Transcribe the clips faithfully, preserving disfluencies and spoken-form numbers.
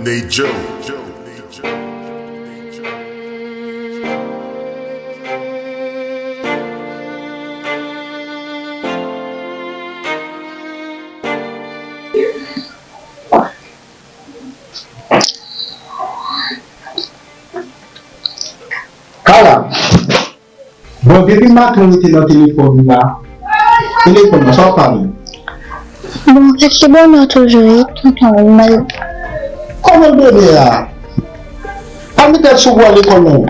Nate Joe. Kala. Bon, depi maten w rete nan telefòn ou la. Telefòn nan, sa w ap pale? Bon, anfèt, li bonè toujou, wi, tonton, wi, mal. Kòman l bonè a? Pa met tèt sou bò lekòl non.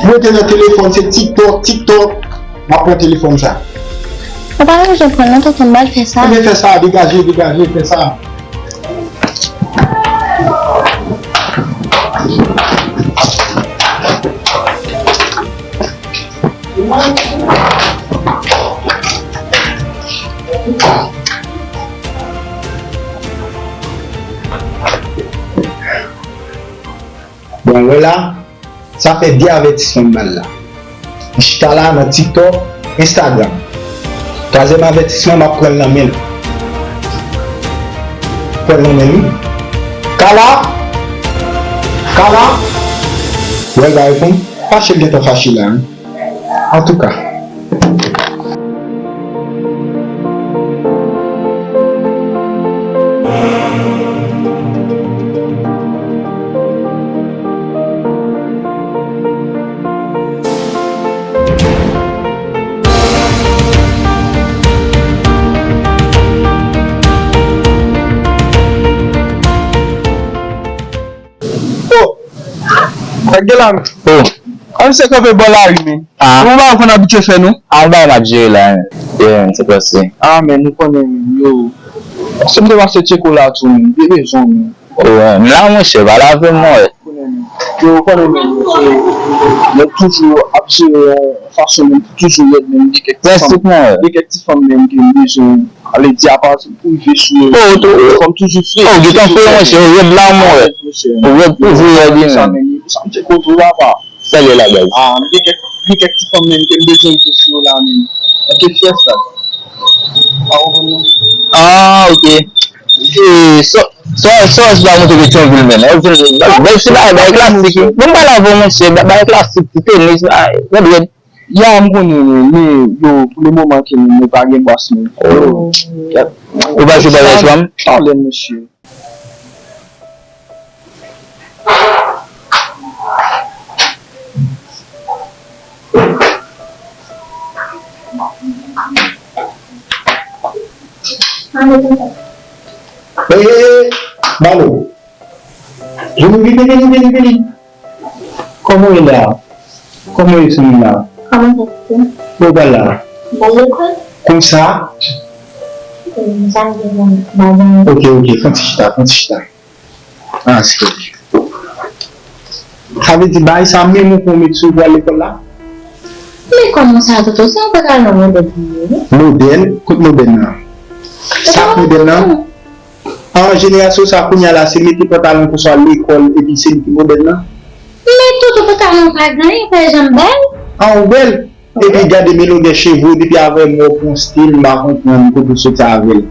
Mwen te nan telefòn, se TikTok, TikTok. M ap pran telefòn sa. Ou pa bezwen pran non, tonton, m pral fè sa. Ebyen fè sa, degaje, degaje, fè sa. Bon, wè la, sa fè de avètisman m ba l la. Li chita la nan TikTok, Instagram. Twazyèm avètisman, m ap pran l nan men l. Pran l nan men l, wi. Kala! Kala! Wè l pa reponn. Fache l gentan fache la, wi. Antouka. Oh! Sa k gen la menm? Oh! A, misye kanpe bò lari, men. Ah. Ou pa konn abitye fè, non? Ah, yon bagay m ap jere la, men. Yeah, man, se pase. Ah, men, nou konnen, men, yo. Paske m te pase tcheke w la tou, men. M te bezwen w, men. Oh, ouais. M la, monchè, pale avè m, mwen. Konnen, men. Yo, konnen, men, yo, yo toujou ap jere, euh, fason, men, toujou rèd, men, gen kèk ti fanm. Gen kèk ti fanm, men, ke m bezwen. Ale di apa pou rive sou yo. Oh, tou. Kòm toujou fre. Oh, gentan fre, monchè, ou rèd la, mon rèd. Ou rèd toujou rèd, wi, men. Sa, men, sa, m te kontou la, pa. Salye la, baz. Ah, m gen kèk, gen kèk ti fanm, men, ke m bezwen pou sou yo la, men. Ok, fyès la. Pa konprann, non? Ah, ok. E, so, so, so, so, pa monte Petyonvil, men. Ou vin, bèl, bèl, se bagay, bagay klasik, wi. Bon, m pale avè w, monchè, bagay klasik, ti tenis, bagay, rèd, rèd. Ya, m konnen, men, men, yo, pou le moman ke nou, nou pa gen bòs, men. Oh. Ou pa jwe bagay swa m? Talè, mesye. Hey, hey, hey, Malo. Vini, vini, vini, vini, vini. Kòman w ye la? Kòman w ye, Soumina? Kòman sa se? Ou pral la? M pral lekòl. Konsa? Konsa m gen yon bagay. Ok, ok, fè yon ti chita, fè yon ti chita. Ah, se ok. Sa vle di bagay sa menm ou konn met sou ou pral lekòl la? Men kòman sa, Toto? Se yon pantalon modèl pou mwen, wi. Modèl? Kot modèl nan? Sa k modèl nan? An jenerasyon sa kounye a la, se mete pantalon pou swa lekòl, epi se li ki modèl nan. Men Toto, pantalon pa gen anyen, pa janm bèl. An, ou bèl. Epi gade men longè cheve w, depi avè m wè w pran stil, m pa konprann kote w soti avè l.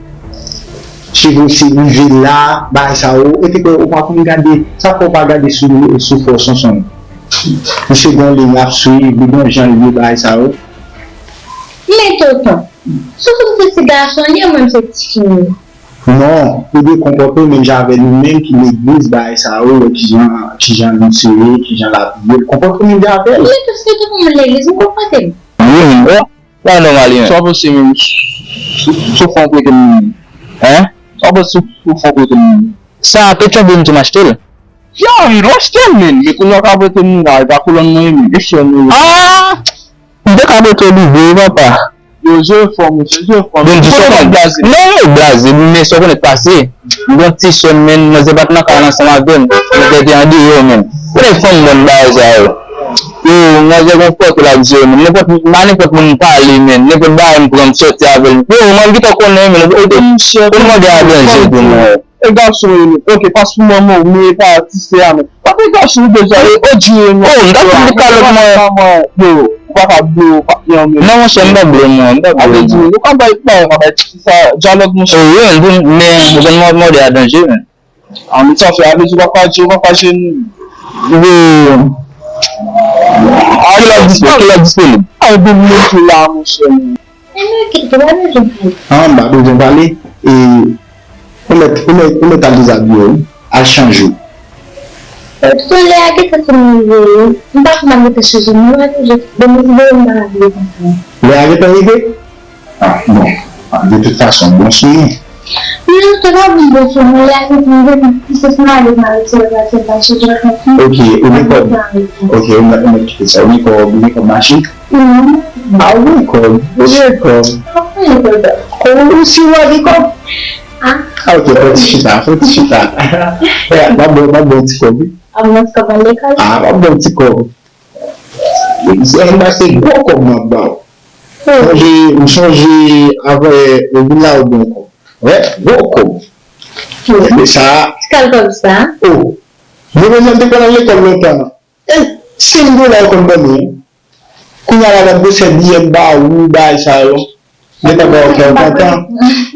Cheve w se rive la, bagay sa yo, epi ke ou pa konn gade, sa fè w pa gade sou, sou fò Sonson. Misye gon liy ap swiv, li gon jan l ye, bagay sa yo. Men Toto, Sonson se ti gason, li menm se ti fi. Non, ou dwe konpòte w menm jan avè nou menm ki legliz, bagay sa yo, wè kijan, kijan nou sere, kijan l abiye, konpòte w menm jan avè l. Men tou, si tou pou moun legliz, m konpòte m. Wi, men, bon, pa nòmal, wi, men. Sa w panse menm sou, sou fon prete moun? Hein? Sa w panse sou, sou fon prete moun? Sa, Petyonvil m di m achte l. Ya, wi, nou achte l, men. Men kounye a w ka prete moun la, e pa kolòn mwen ye, men. E chè nou ye. Ah! M te ka prete w li vre, papa. Yo, jere fò, mesye, jere fò. Bon, di sa w konnen blaze. Non, blaze, men sa w konnen k pase. M gon ti sè m, men, manzè pa t nan kay la ansanm avè m. Manzè te andeyò, men. Konnen fanm mòn bagay sa yo. Yo, manzè gon fòte l ap jere, men. Nenpòt, pa nenpòt moun m pale, men. Nenpòt bagay m pran, m sòti avè l. Yo, mwen, m gentan konnen, men. Ou te, ou te mande a danje pou mwen. E gason yo ye. Ok, pas pou manman w, men e pa ti sè a, men. Pa te gason w bezwen, e, o Dye, non. Oh, m ta fin di kalòt mwen. Yo, ou pa ka blo patnè w, men. Non, monchè, m pa blo, mwen, m pa blo, mwen. Avè di, nou ka bay, bay, ka bay ti sa, dyalòg, monchè. Oh, wi, men, men, mwen mòde a danje, men. An nou sa fè, a vle di w pa ka, w pa ka jwenn. Yo. Kilè w dispo-, kilè w disponib? Ay, bon, mwen tou la, monchè. An, m pa bezwen pale. E, ou mèt, ou mèt, ou mèt al dezabiye w, al chanje w. Yo, lè a gentan fin rive, wi. M pa konn ap gentan chanje, m pa toujou, bon, m pa vle konsa. Lè a gentan rive? Ah, bon. Ah, de tout fason, bon siy. Non, se pa bon, bon siy, men lè a gentan rive, men si se mare, mare, se lè a gentan chanje, konsa. Ok, ou gen kòb. Ok, ou mèt, ou mèt kite sa. Ou gen kòb, ou gen kòb mache? Non. Ah, ou gen kòb, ou gen kòb. Ou, ou si ou gen kòb? Ah, ok, fè ti chita, fè ti chita. Eh, m ap ba w, m ap ba w ti kòb, wi. Ah, m ap ba w ti kòb. Se yon bagay, se gwo kòb m ap ba w. Sonje, m sonje apre ou vin la ou gen yon kòb. Wè, gwo kòb. Ebyen sa. Ti kal kòb sa. Oh. Mwen menm, m te konn al lekòl lontan. E senk dola yo konn ban mwen. Kounye a la, m ap gwo sèt biyè m ba ou, bagay sa yo. Gentan ba w kè w kontan.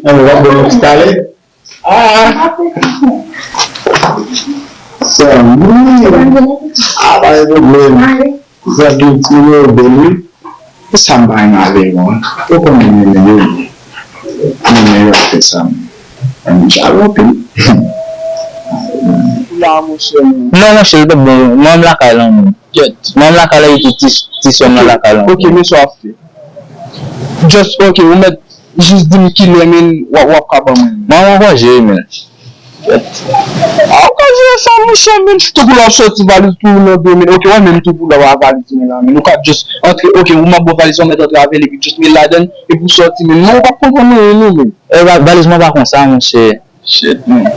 Ann, w ap ba w yon ti talè. Ah! Sa, wi. Ah, pa gen pwoblèm. Sa gen ti yo bèl, wi. Sa m pa renmen avè yo, an. Ou konnen m renmen yo, wi. M renmen yo ap fè sa, m. Mwen menm sa yo anpil. Non, monchè, li pa bon. Mwen menm lakay lan, mwen. Mwen menm lakay la, epi ti, ti sè m nan lakay lan. Ok, men sa w ap fè. Just, ok, ou mèt jis di m kilè, men w ap, w ap ka ban mwen. Mwen, mwen ka jere, men. A, ou ka jere sa, monchè, men. Tou pou lè w soti valiz pou ou nan de men. Ok, wè, menm tou pou lè w a valiz mwen la, men. Ou ka just antre, ok, ou m ap ba w valiz ou mèt antre avè l, epi just met ladann, epi ou soti, men. Non, ou p ap konprann anyen, non, men. E, va-, valiz mwen pa konsa, monchè. Shit, man.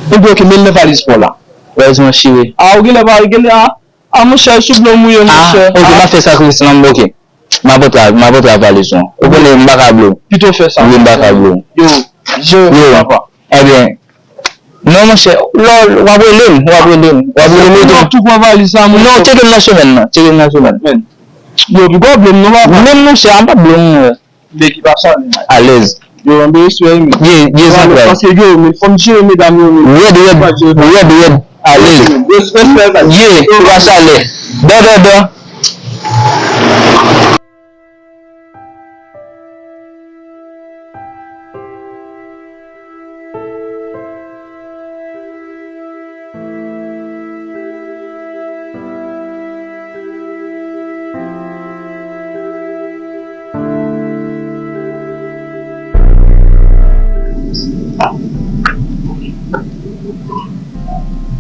Epi, ok, men nan valiz pa w la. Valiz mwen chire. A, ou genlè pa, ou genlè, a, a, monchè, sou blo mouye, monchè. A, ok, m ap fè sakrifis lan, ok. M ap antre, m ap antre ak valiz lan. Ou konnen, m pa ka blo. Pito fè sa. Wi, m pa ka blo. Yo, jere, papa. Ebyen, non, monchè, lò, w ap rele m, w ap rele m, w ap rele m. Non, tou pran valiz sa, monchè. Non, tcheke m nan semèn nan, tcheke m nan semèn. Yo, pi gwo blo m, non, papa. Menm, monchè, a, m pa blo, monchè. Nèg ki pa sale. Alèz. Yo, ann de respè, wi, men. Ye, ye, zanmi. Paske yo, men fò m jere medam yo, men. Rèd, rèd, rèd, rèd. Alèz. Respè, respè, sa. Ye, ou pa sale. Dan, dan, dan.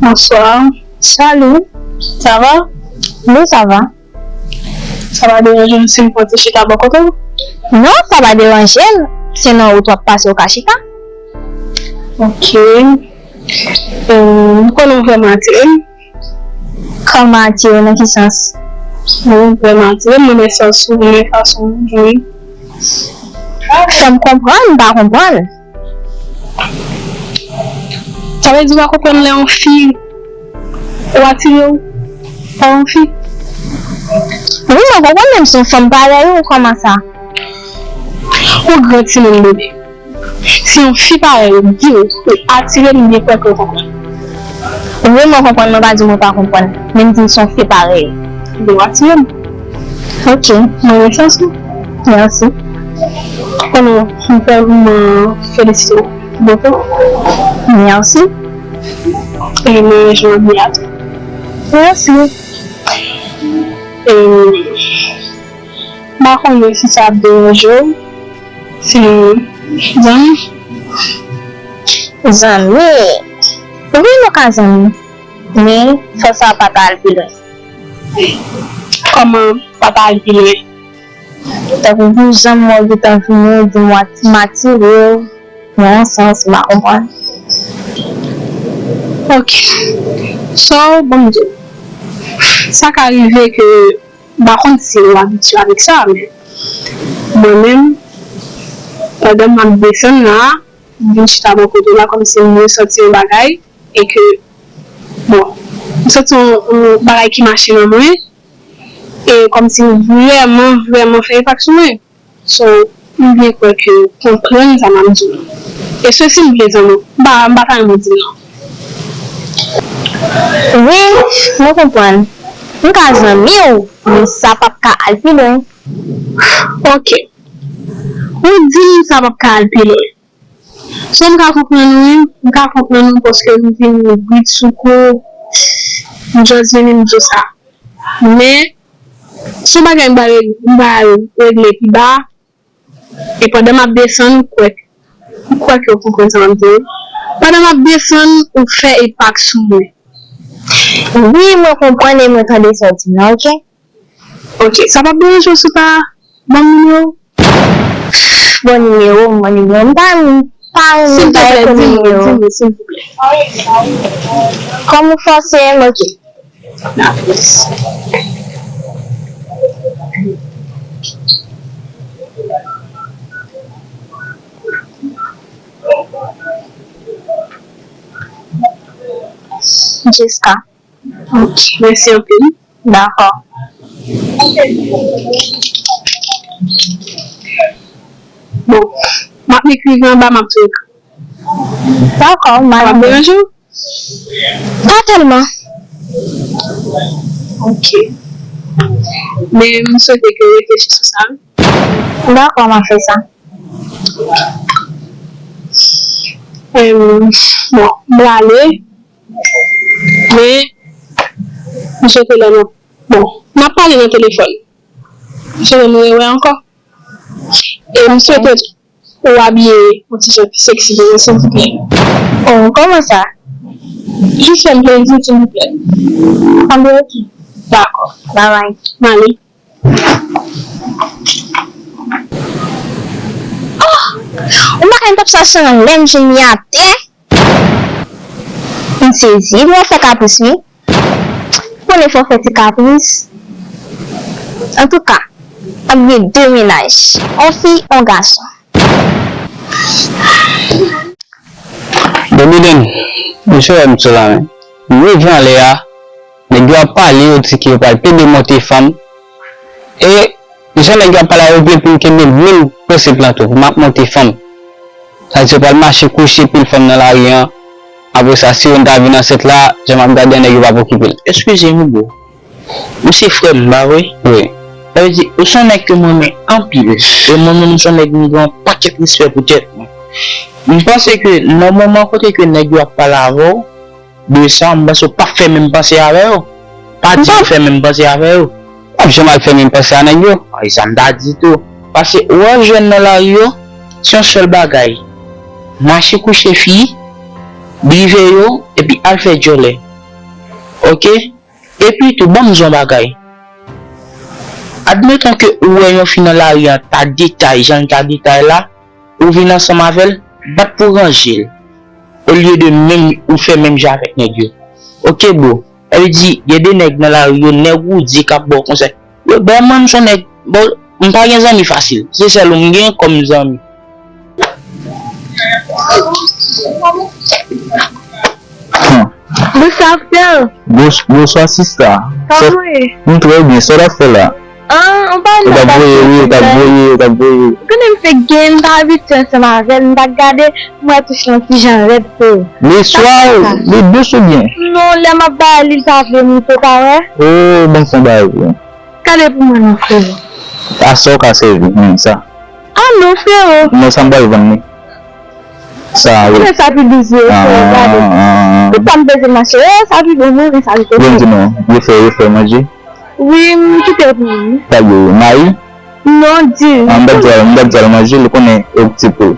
Bonsoir. Salut. Ça va? Oui, ça va. Sa pa deranje w si m pran ti chita bò kote w? Non, sa pa deranje m. Se nan wout w ap pase w ka chita. Ok. E, m konnen w vrèman atire m. Kòman atire w nan ki sans? Wi, w vrèman atire m, mwen renmen sans ou, mwen renmen fason w jwe. Fè m konprann, m pa konprann. Sa vle di w pa konprann lè yon fi ou atire w pa yon fi? Wi, mwen konprann, menm si yon fanm parèy ou, kòman sa? Ou gran timoun bebe. Si yon fi parèy ou di w li atire m, m byen kwè ke w konprann. Wi, mwen konprann, mwen pa di mwen pa konprann. Men m di m se yon fi parèy. Ebyen, w atire m. Ok. Mwen renmen sans ou. Mèsi. Konnen m vrèman felisite w. Beaucoup. Merci. E mwen renmen jan w abiye a tou. Merci. E, m pa konnen si sa ap deranje w, si zanmi. Zanmi. Wi, nou ka zanmi. Men, fò sa pa ta al pi lwen. Kòman pa ta al pi lwen? Tankou pou jan mwen gentan vini, di mwen m atire w, nan yon sans, m pa konprann. Ok. So, bon, m di w. Sa ka rive ke, m pa konn si w abitye avèk sa, men mwen menm, pandan m ap desann la, m vin chita bò kote w la, kòmsi m resanti yon bagay, e ke, bon, m santi yon, yon bagay ki mache nan mwen, e kòmsi l vrèman, vrèman fè enpak sou mwen. So, m byen kwè ke w konprann sa m ap di w. E se si m vle zanmi w, m pa, m pa ta renmen w di m non. Wi, mwen konprann. M ka zanmi w, men sa p ap ka al pi lwen. Ok. Ou di m sa p ap ka al pi lwen. So m ka konprann ou wi, m ka konprann ou paske m vin brit sou kou, m just vini m di w sa. Men, se yon bagay m ba reg-, m ba regle pi ba, e pandan m ap desann, m kwè, m kwè ke w konprann sa m ap di w. Pandan m ap desann, ou fè epak sou mwen. Wi, mwen konprann e mwen tande sa w di m nan, ok? Ok, sa p ap deranje w si w ta ban m nimewo? Bon nimewo, bon nimewo. M pa, m pa, m pa rekonèt nimewo. Silvouplè, di m, silvouplè. Kòm ou fòse m, ok. Jessica. Ok, mèsi anpil. Dakò. Bon, m ap ekri anba, m ap tou ekri. Dakò, m ap deranje w? Pa tèlman. Ok. Men m swete ke w reflechi sou sa. Dakò, m ap fè sa. Em, bon, m prale. Men, m swete lè nou, bon, n ap pale nan telefòn. M swete nou rewè ankò. E m swete ou abiye yon ti jan pi seksi pou mwen, silvouplè. Oh, kòman sa? Jis fè m plezi, silvouplè. Anben, ok. Dakò. Bye bye. M ale. Oh! Yon bagay m t ap chache anlè m jwenn li atè. M sezi, li wè fè kapris wi. Ou konnen fò fè ti kapris. Antouka, ap gen de mennaj, yon fi, yon gason. Bon, Biden, mesye wè m sou la men. M rive anlè a, nèg yo ap pale, yo di ke yo pral pede monte fanm. E jan nèg yo ap pale a, yo vle pou m kenbe menm prensip lan tou, pou m ap monte fanm. Sa di yo pral mache kouche pil fanm nan lari an. Apre sa, si youn ta vin ansent la, jan m ap gade an, nèg yo p ap okipe l. Eskize m wi bro. Ou se frè m, pa vre? Wi. Sa vle di, ou se yon nèg ke mwen renmen anpil. E mwen menm, m se yon nèg m gen yon pakèt respè pou tèt mwen. M panse ke nan moman kote ke nèg yo ap pale avè w, de sa, m panse w p ap fè menm panse avè yo. Pa di w fè menm panse avè yo. M p ap janm al fè menm panse a nèg yo. A, e sa m ta di tou. Paske ou wè jèn nan lari yo, se yon sèl bagay. Mache kouche fi, drive yo, epi al fè djòlè. Ok? Epi tou, ban m di w yon bagay. Admeton ke ou wè yon fi nan lari an ta detay, jan l ta detay la, ou vin ansanm avè l, bat pou ranje l. Olye de menm ou fè menm jan avèk nèg yo. Ok, bro. Sa vle di, gen de nèg nan lari yo, nèg ou di k ap ba w konsèy. Yo, bè, mwen, m se yon nèg, bon, m pa gen zanmi fasil. Se sèl ou m gen kòm zanmi. Bonswa, frè. Bons-, bonswa, sista. Kòman w ye? M trè byen, sa w t ap fè la? Ah, ou pa nan. Ou t ap voye, wi, ou t ap voye, ou t ap voye. Ou konnen m se gay, m pa abitye ansanm avè l, m pa gade, m wè touch lan ti jan rèd, frè. Li swa, li dous oubyen? Non, lè m ap ba li, li pa vle moute, ou pa wè? Oh, ban m fè yon bagay pou ou. Gade pou mwen non, frè. A sa w ka sèvi, men sa. Ah non, frè. Non, sa m pral vann li. Sa, wi. Gade sa pi dous ye, frè, gade. Tout sa m bezwen mache. Eh, sa pi bon, mwen, men sa pi bon. Bon, di non, yo fè, yo fè manje. Wi, m kite pou ou. Sa yo, mayi? Non, di. Ah, m t ap di al, m t ap di al manje, li konnen yo ti pou.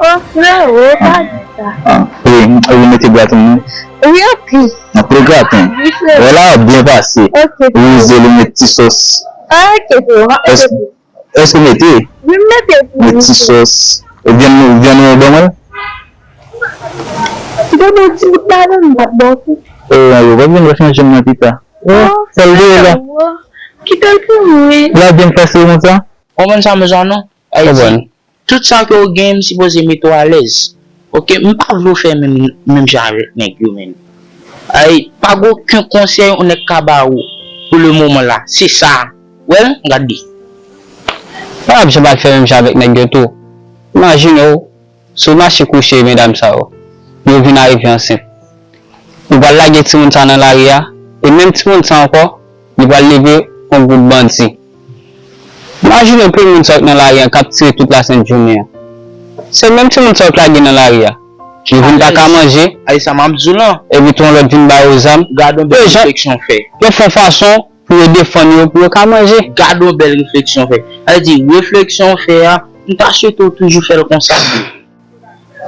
Oh, frè, pa di sa. Ah, wi, ou mete graten, wi. Wi, anpil. Anpil graten. Wi, frè. Vwala, byen pase. Ok, frè. Rize, li met ti sòs. Ok, frè, m ap mete pou ou. Èske w mete? Wi, m mete pou ou. Met ti sòs. E vyann nou, vyann nou ban mwen? Bon, bon, ti bout ladan, m p ap ba w tout. Oh, ayo, w ap vin rès manje m nan pita. Oh, fè l dèyè la. Kite l pou mwen. La byen pase konsa. Konprann sa, mezanmi, non? Ayiti. Tout sa ke w gen, m sipoze mete w alèz. Ok, m pa vle w fè menm, menm jan avèk nèg yo, menm. Ay, pa gen okenn konsèy yon nèg ka ba ou pou le moman la. Se sa. Well, gade. Pa ap janm al fè menm jan avèk nèg yo tou. Imajine w, si w mache kouche medam sa yo, yo vin arive ansent. Ou pral lage timoun sa nan lari a, e menm timoun sa ankò, li pral leve yon gwoup bandi. Imajine w, premye moun sa w nan lari a k ap tire tout lasent jounen an. Se menm timoun sa w k lage nan lari a. Yo vin pa ka manje. Ay, sa m ap di w lan. Epi tou yon lòt vin ba yo zam. Gad yon bèl refleksyon w fè. Yo fè yon fason pou yo defann yo, pou yo ka manje. Gad yon bèl refleksyon w fè. Sa vle di, refleksyon w fè a, m ta swete w toujou fè l konsa.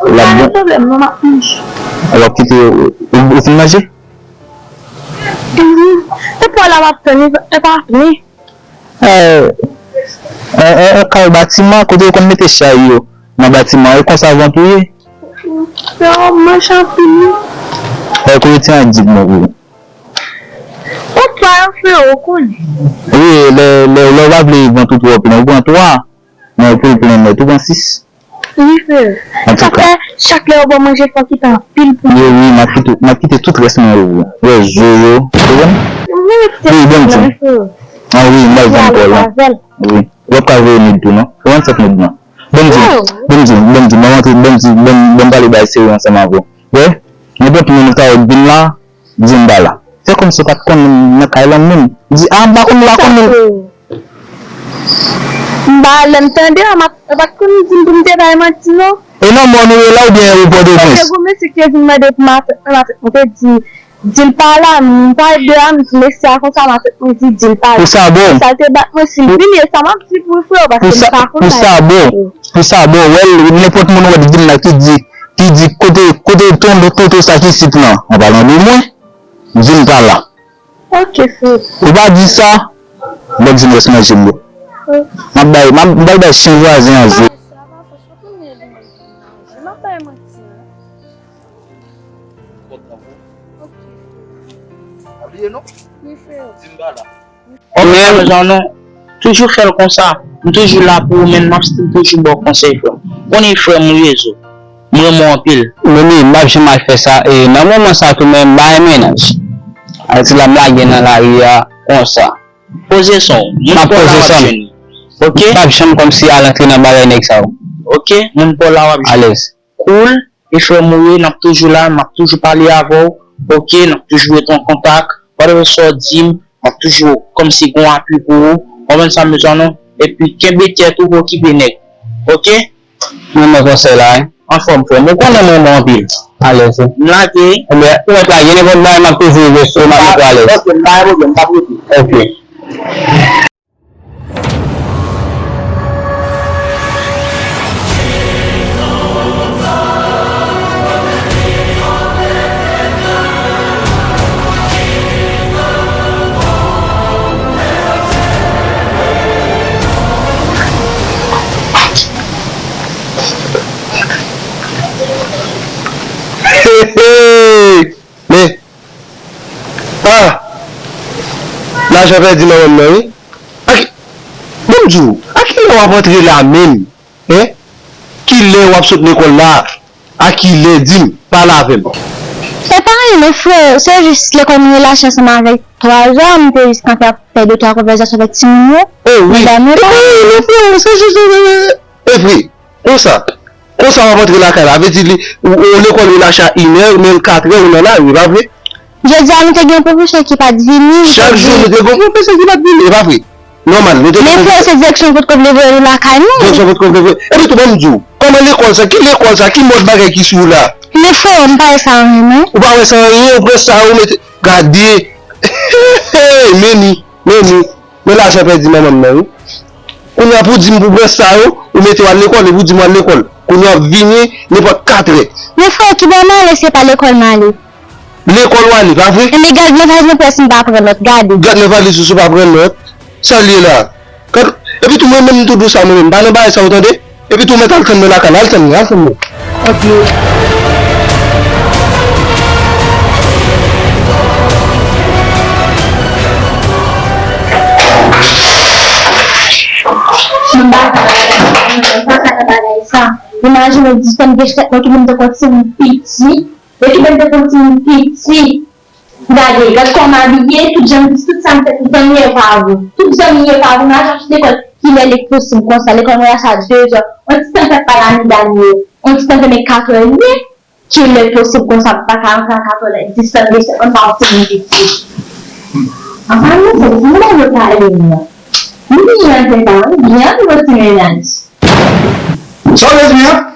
L ap bon. Pa gen pwoblèm, non, m ap manje. Ou ap kite, ou, ou, ou fin manje? Mhm. E pou la m ap tann, e pa vini. Eh, eh, eh, eh, kay batiman, kote yo konn mete chay yo? Nan batiman, e konsa van tou ye? Freo, m manje anpil, wi. Eh, kote ti an di m, wi. Ou pa yo, freo, ou konnen. Wi, lè, lè, lè w pa vle van tou twò plen, ou pran twa, men ou pran plen nèt, ou pran sis. Wi, freo. Sa fè, chak lè yo ba w manje, fò w kite anpil pou yo. Wi, wi, m ap kite, m ap kite tout rès mwen yo. Rès zo yo, ou konprann? Wi, ban m di. Ah wi, m pral vann kò lan. Wi. Ou ap ka voye nèg tou, non? Ou konn sèt nèg lan. Ban m di, ban m di, ban m di, ban m antre, ban m di, ban m, ban m pale bagay serye ansanm avè w. Wè? Nenpòt moun ou ta wè k vin la, di m pa la. Fè kòmsi w pa t konn nan kay lan menm. Di, a, m pa konn, m pa konn. M pa, lè m tande a, m ap, m pa t konn di m pou m te bay manti, non. E nan mòn ou ye la oubyen ou Pòtoprens? Te gon mesye ki te vin mande pou m afèt mwen, m afèt mwen te di, di l pa la, m pale de a, m di mesye a konsa, m afèt mwen di, di l pa la. Pou sa bon. Sa l te bat mwen, si l vini, e sa m ap di pou l, freo, paske m pa konn sa. Pou sa bon. Pou sa bon, wè l, nenpòt moun ou wè k vin la ki di, ki di, kote, kote tonton, tonton sa ki sit lan? An palan de mwen, di l pa la. Ok, frè. Ou pa di sa, lè di m rès manje m yo. M ap bay, m ap, m pral bay chen vwazen an zo. M ap bay manti. Ok. Pa bliye non. Wi, frè. Di m pa la. Ok, mezanmi, toujou fè l konsa. M toujou la pou ou, men m ap still toujou ba w konsèy, frè m. Konnen frè m ou ye zo. M renmen w anpil. Mimi, m p ap janm al fè sa, e nan moman sa tou, men m pa gen mennaj. Ayiti la, m lage nan lari a konsa. Poze san w. Moun pa w la w ap jwenn. Ok? M p ap janm kòmsi al antre nan bagay nèg sa yo. Ok? Moun pa w la w ap jwenn. Alèz. Cool. E frè m ou ye, n ap toujou la, m ap toujou pale avè w. Ok? N ap toujou rete an kontak. Whatever sa w di m, m ap toujou kòmsi gon apui pou ou. Konprann sa m bezwen non? Epi kenbe tèt ou, okipe nèg. Ok? Mwen, mwen konsèy la, wi. Anfòm, frè m. Ou konnen mwen, mwen anpil. Alèz, wi. M lage. Ebyen, ou mèt lage. Nenpòt bagay, m ap toujou resto, m ap mete w alèz. Ok, m pa gen pwoblèm, m p ap rete. Ok. Hey, hey! Men, ah, lajan pèdi manman m nan, wi. A ki, ban m di w, a kilè w ap antre la menm? Hein? Kilè w ap sot lekòl la? A kilè? Di m, pale avè m. E pa anyen non, frè, se jis lekòl mwen relache ansanm avèk twa zan, m te jis kanpe ap fè de twa konvèsasyon avèk timoun yo. Oh, wi. Medam yo pa anyen non, frè, se jis, e vre. Konsa, konsa w ap antre lakay la, vle di li, ou, ou lekòl ou lache a inè, men katrè ou nan lari, e pa vre? Jodi a, nou te gen yon pwofesè ki pa t vini. Chak jou, nou te gen yon pwofesè ki pa t vini, e pa vre? Nòmal, nou te gen. Men frè, se direksyon potko vle voye nou lakay nou. Direksyon potko vle voye. Epi tou, ban m di w, kòman lekòl sa, ki lekòl sa, ki mòd bagay ki sou ou la? Men frè, m pa wè sa anyen, non. Ou pa wè sa anyen, ou pran sa, ou mete, gade. Men ni, men ni. Men lajan pèdi manman m nan, wi. Kounye a pou di m pou pran sa yo, ou mete w al lekòl, epi ou di m w al lekòl. Kounye a w ap vini nenpòt katrè. Men frè, kibò m ale, se pa lekòl m ale. Lekòl w ale, pa vre? Enben, gad, nan paj nan pyès m pa pran nòt, gade. Gad nan valiz ou, si w pa pran nòt. Sa l ye la? Gad, epi tou mwen menm m tou di w sa mwen menm, m pa nan bagay sa yo tande. Epi tou mèt al tann mwen lakay la, al tann mwen, al tann mwen. Adye. M pa ka nan bagay sa, m pa ka nan bagay sa. Imajine w di fè m gen chèk mwen ki menm te konn timoun piti. Depi lè m te konn timoun piti, gade, gad kòman m abiye, tout jan m, tout sa m fè, tout zanmi yo pa vre. Tout zanmi yo pa vre, m al chache lekòl. Kilè li posib konsa, lekòl mwen rache a de zè. On ti tan fèt pa la medam yo. On ti tan fèmen katrè li ye. Ki lè posib konsa pa ka antre a katòzè, dis an, dis an pa optimizite. Apa nou fè, nou pa yo pale la. Nou byen antre la, wi, byen antre ti mennaj. Sa w vle di a?